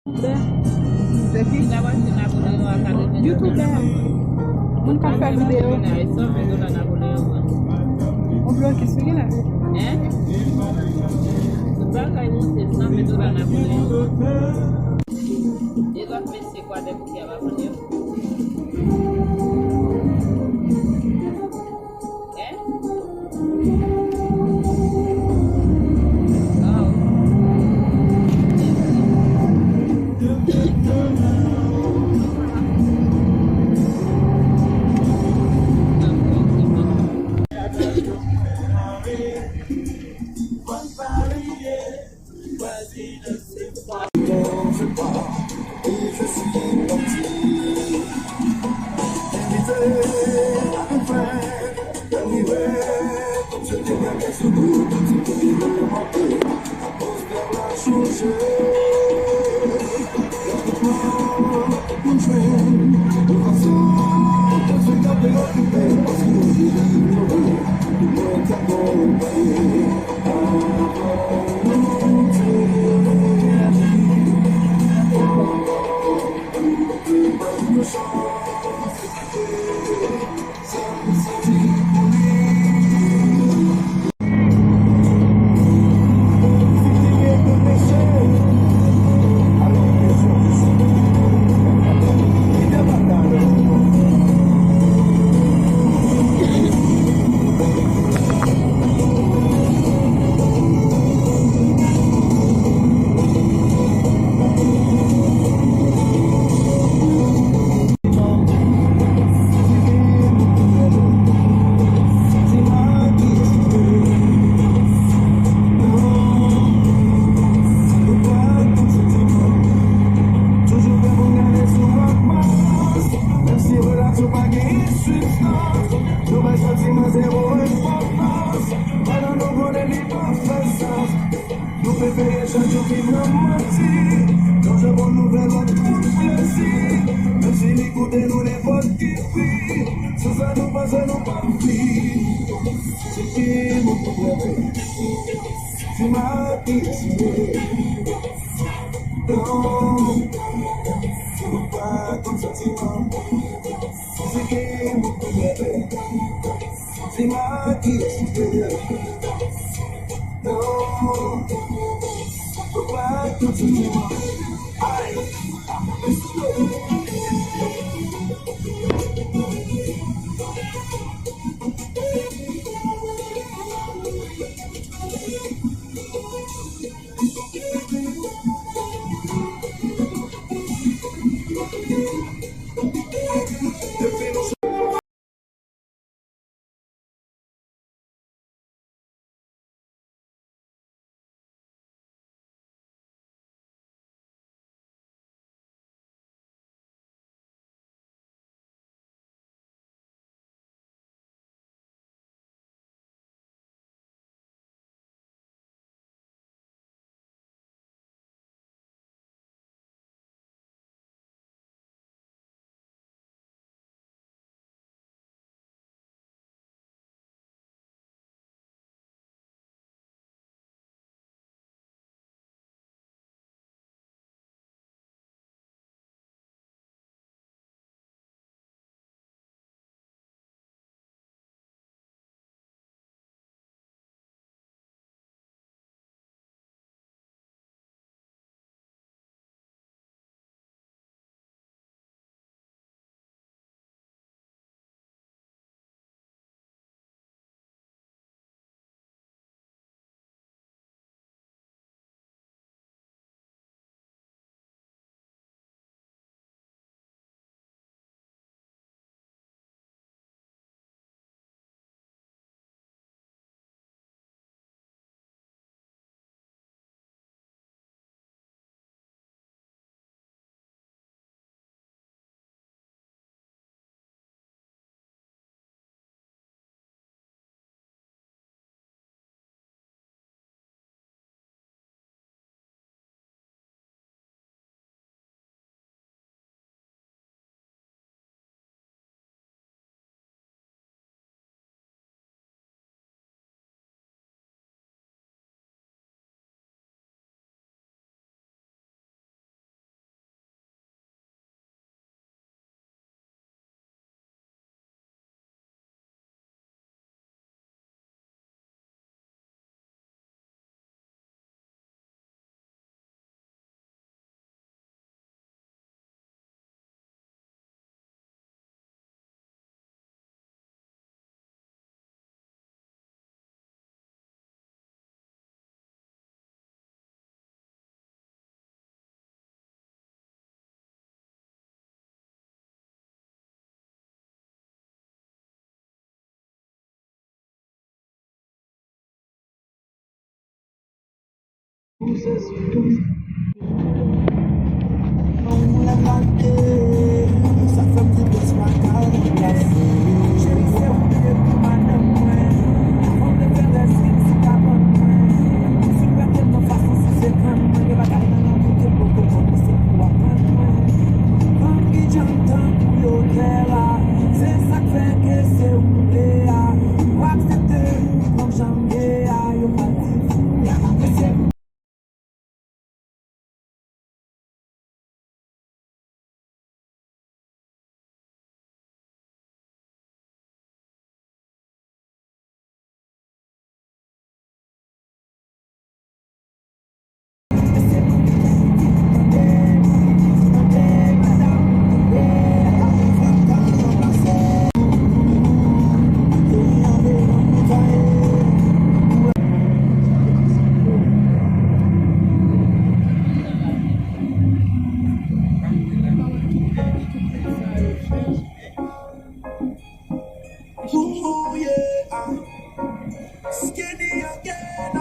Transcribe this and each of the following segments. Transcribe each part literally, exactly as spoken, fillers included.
Youtubè, youtubè, moun k ap fè videyo. Ou blokis wi la. Hein? Tout bagay monte san ven dola Napoleon. E lòt mesye kwa de bouke a pa vann yo? Hein? Oh. Nou prefere chak jou viv nan manti. Chonje bon nouvèl, lòt moun plezi. Menm si li koute nou nenpòt ki pri, sou sa nou panse nou p ap viv. Se ki moun ki trete, se ma ki tire. Non, nou pa konn santiman. Se ki moun ki trete, se ma ki tire. Ooh, yeah. Skinny again.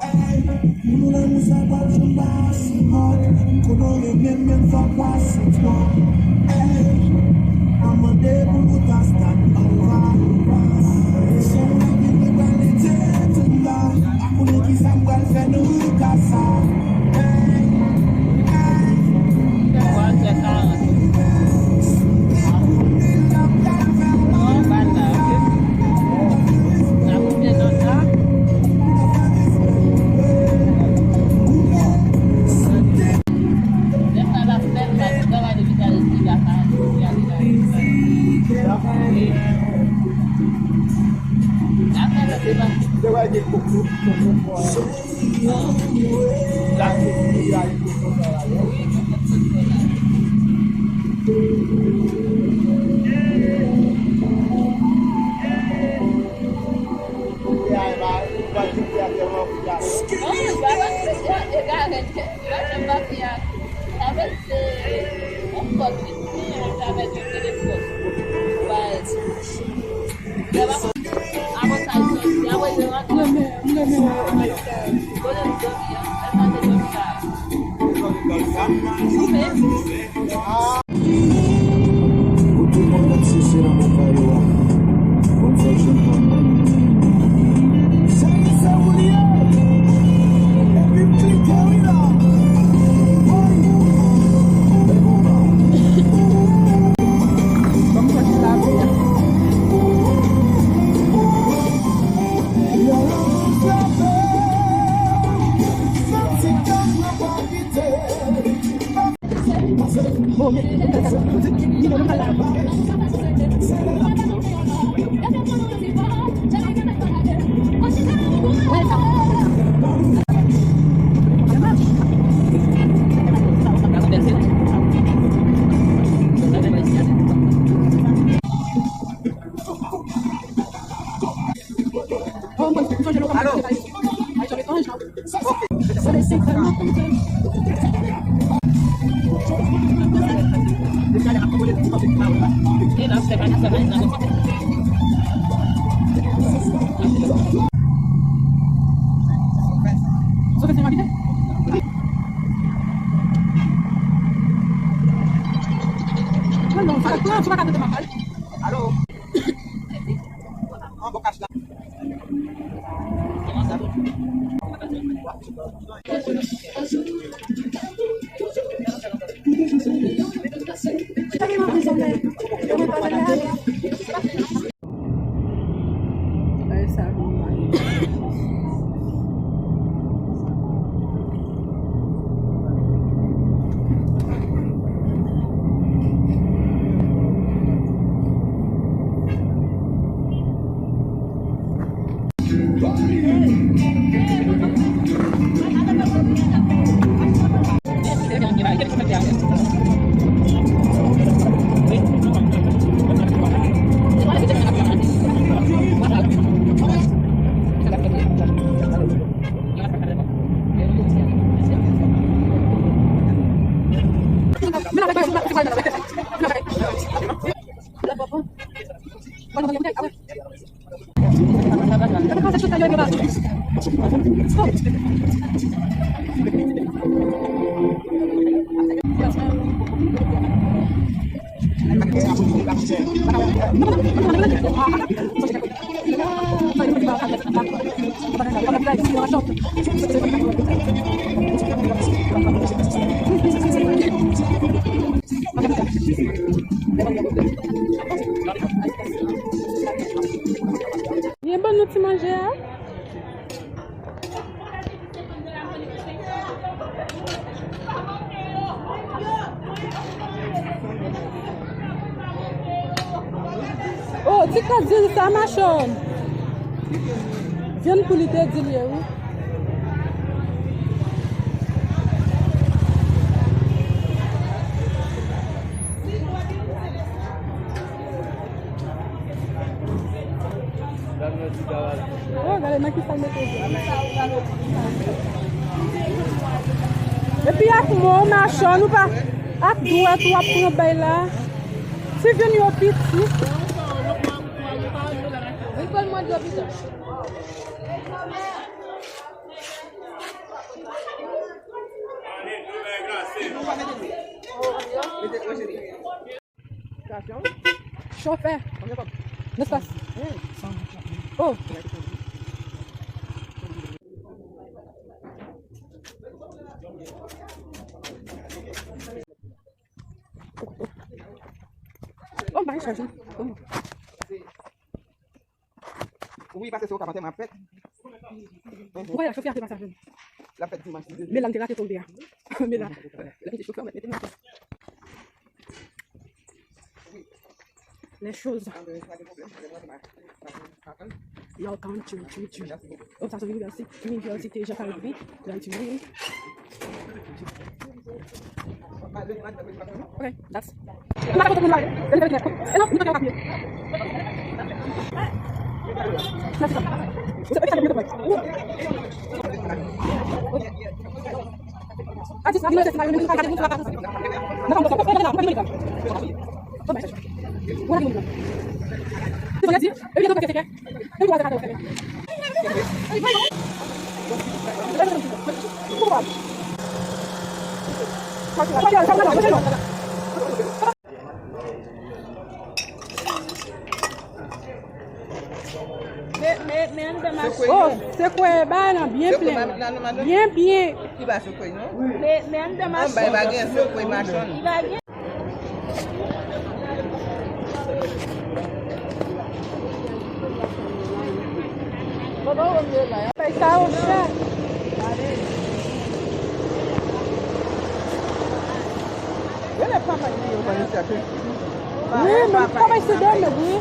Ey, moun nan sa pral janm ba se mòd. Konnen menm menm fò pase twò. Ey, pa mande pou nou ta stat anva. Se yon lavi mwen pral ete tout la. Pa konnen kisa m pral fè nan ka sa. Ey, ey. Pou tout moun k ap sese nan bòkay yo a, konn fè jwenn nan. Sa ki sa ou li ye? Epi klike wi la. Woy. Bon, bon, bon. Alo. Alo. Byen, ban nou ti manje a. Oh, ti kòk diri sa machonn. Vyann pou li te di l ye, wi. Oh, gade nan ki sa l mete je. Epi ak mo, machonn, ou pa ak dwèt ou ap pran bay la. Ti vyann yo piti. Wi, kòl mwen dlo pito. Chofè. Nespas. Oh. Oh, m pa gen chaj, non. Oh. Wi, paske se okap antèman ap fèt. Ou kwè la chofè a te pa sa jwenn? L ap fèt dimanch. Men la m te rate tonbe a. Men la, la m te chofè, mèt mete m atè. Les choses. Y'all country, true, true. Oh, sa se université, université Jean Calvi, dans le Turin. Okay, that's. Men, men, men anndan machin. Oh, sekwe bagay lan byen plen. Byen, byen. Li pa sekwe, non? Men, men anndan machin. Anba, li pa gen sekwe machin. Li pa gen. Bagay sa yo chè. Genlè pa bay li yo ban li sa tou. Wi, men pa bay se de nèg, wi.